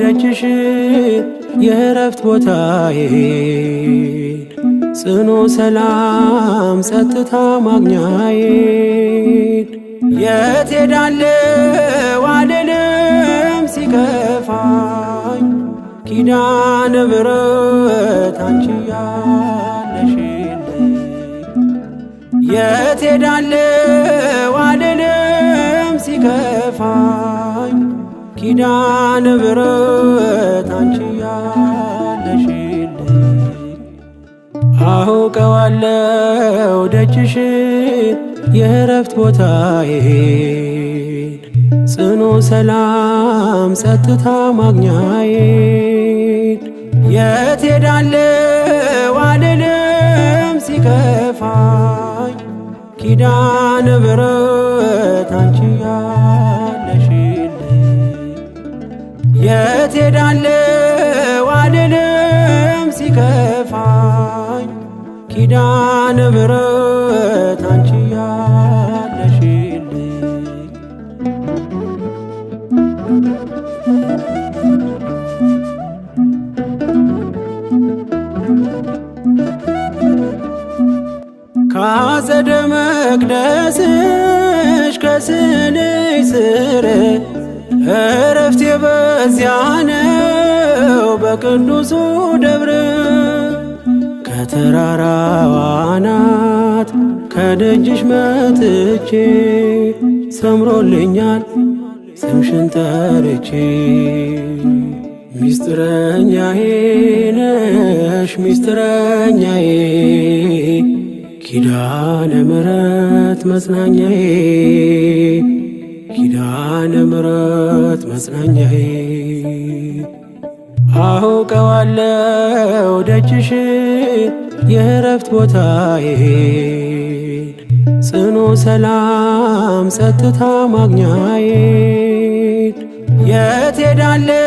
ደጅሽ የእረፍት ቦታዬን ጽኑ ሰላም ጸጥታ ማግኛዬን። የት ሄዳለሁ አልልም ሲከፋኝ፣ ኪዳነ ምሕረት አንቺ ያለሽልኝ። የት ሄዳለሁ አልልም ሲከፋኝ፣ ኪዳነ ምሕረት አንቺ ያለሽልኝ። አውቀዋለሁ ደጅሽ የእረፍት ቦታዬን ጽኑ ሰላም ጸጥታ ማግኛዬን። የት ሄዳለሁ አልልም ሲከፋኝ፣ ኪዳነ ምሕረት አንቺ ያለሽልኝ። የት ሄዳለሁ አልልም ሲከፋኝ፣ ኪዳነ ምሕረት አንቺ ያለሽልኝ። ካጸደ መቅደስሽ ከስንሽ ስር እረፍቴ በዚያ ነው በቅዱሱ ደብር። ከተራራዋ አናት ከደጅሽ መጥቼ ሰምሮልኛል ስምሽን ጠርቼ። ሚስጥረኛዬ ነሽ ሚስጥረኛዬ፣ ኪዳነ ምሕረት መጽናኛዬ፣ ኪዳነ ምሕረት መጽናኛዬ። አውቀዋለሁ ደጅሽ የእረፍት ቦታዬን ጽኑ ሰላም ጸጥታ ማግኛዬን። የት ሄዳለሁ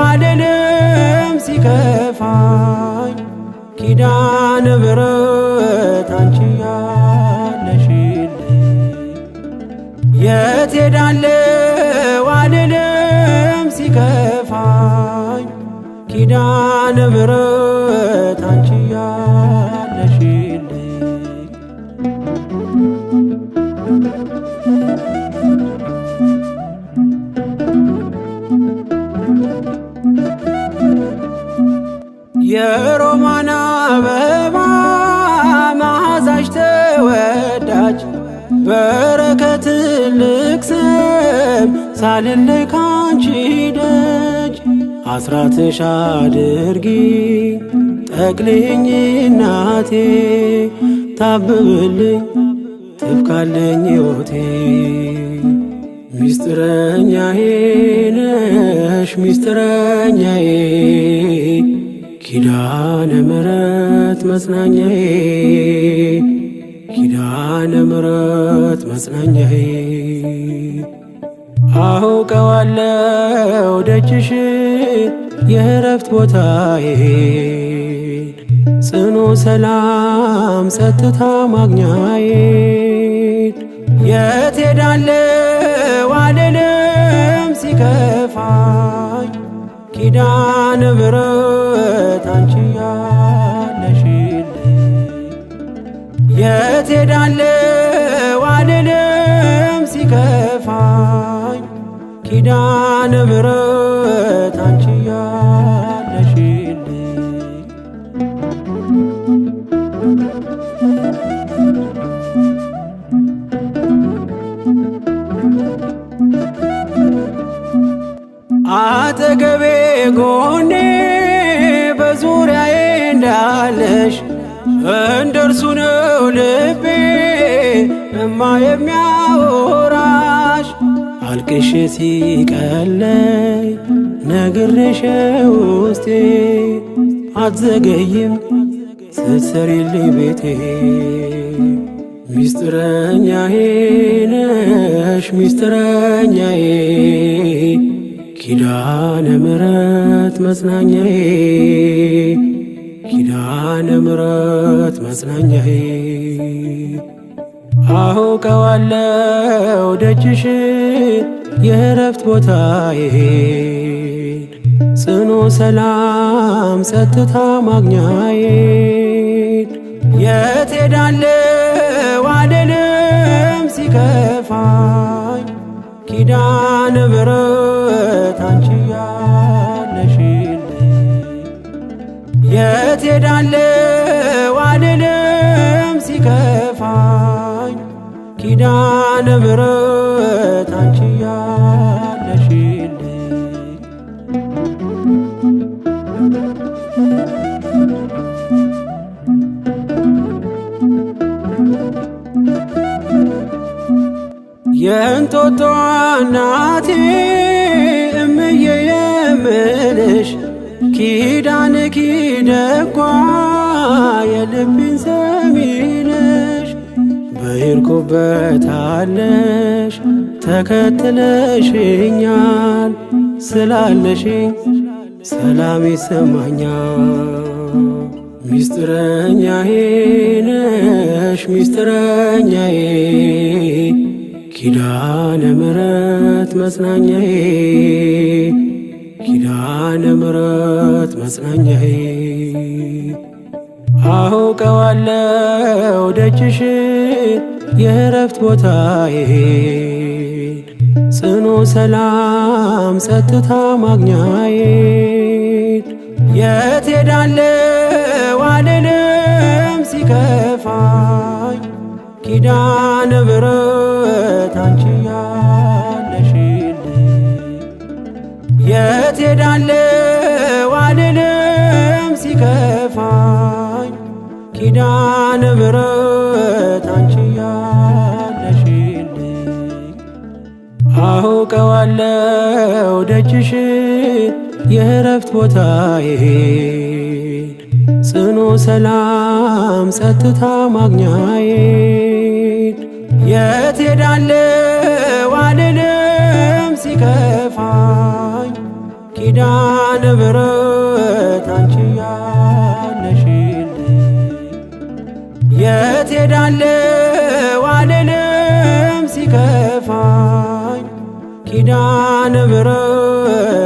አልልም ሲከፋኝ፣ ኪዳነ ምሕረት አንቺ ያለሽልኝ። የት ሄዳለሁ አልልም ሲከፋኝ፣ ኪዳነ ምሕረት አንቺ ያለሽልኝ። የሮማን አበባ መዓዛሽ ተወዳጅ፣ በረከት ልቅስም ሳልለይ ካንቺ ደጅ። አስራትሽ አድርጊ ጠቅልኝ እናቴ፣ ታብብልኝ ትብካለኝ ሕይወቴ። ሚስጥረኛዬ ነሽ ሚስጥረኛዬ፣ ኪዳነ ምሕረት መጽናኛዬ፣ ኪዳነ ምሕረት መጽናኛዬ። አውቀዋለሁ ደጅሽ የእረፍት ቦታዬን ጽኑ ሰላም ጸጥታ ማግኛዬን። የት ሄዳለሁ አልልም ሲከፋኝ፣ ኪዳነ ምሕረት አንቺ ያለሽልኝ። የት ሄዳለሁ አልልም ሲከፋኝ፣ ኪዳነ ምሕረት አንቺ ያለሽልኝ። አጠገቤ ጎኔ በዙሪያዬ እንዳለሽ እንደርሱ ነው ልቤ እማ የሚያወራሽ። አልቅሼ ሲቀለኝ ነግሬሽ ውስጤ አትዘገይም ስትሰሪልኝ ቤቴ። ሚስጥረኛዬ ነሽ ሚስጥረኛዬ፣ ኪዳነ ምሕረት መጽናኛዬ፣ ኪዳነ ምሕረት መጽናኛዬ። አውቀዋለሁ ደጅሽ የእረፍት ቦታዬን ሰላም ጸጥታ ማግኛዬን የት ሄዳለሁ አልልም ሲከፋኝ ኪዳነ ምሕረት አንቺ ያለሽልኝ የት ሄዳለሁ አልልም ሲከፋኝ ኪዳነ ምሕረት አንቺ ያለሽልኝ። የእንጦጦ እናቴ እምዬ የምልሽ ኪዳን ኪደጓ የልቤን ሰሚነሽ በሄድኩበታለሽ ተከትለሽኛል ስላለሽኝ ሰላም ይሰማኛል። ሚስጥረኛዬ ነሽ ሚስጥረኛዬ ኪዳነ ምሕረት መጽናኛዬ ኪዳነ ምሕረት መጽናኛዬ አውቀዋለሁ ደጅሽን የእረፍት ቦታዬን ጽኑ ሰላም ጸጥታ ማግኛዬን የት ሄዳለሁ አልልም ሲከፋኝ ኪዳነ ምሕረት አንቺ ያለሽልኝ የት ሄዳለሁ አልልም ሲከፋኝ ኪዳነ ምሕረት አንቺ ያለሽልኝ አውቀዋለሁ ደጅሽን የእረፍት ቦታዬን ጽኑ ሰላም ጸጥታ ማግኛዬን የት ሄዳለሁ አልልም ሲከፋኝ ኪዳነ ምሕረት አንቺ ያለሽልኝ የት ሄዳለሁ አልልም ሲከፋኝ ኪዳነ ምሕረት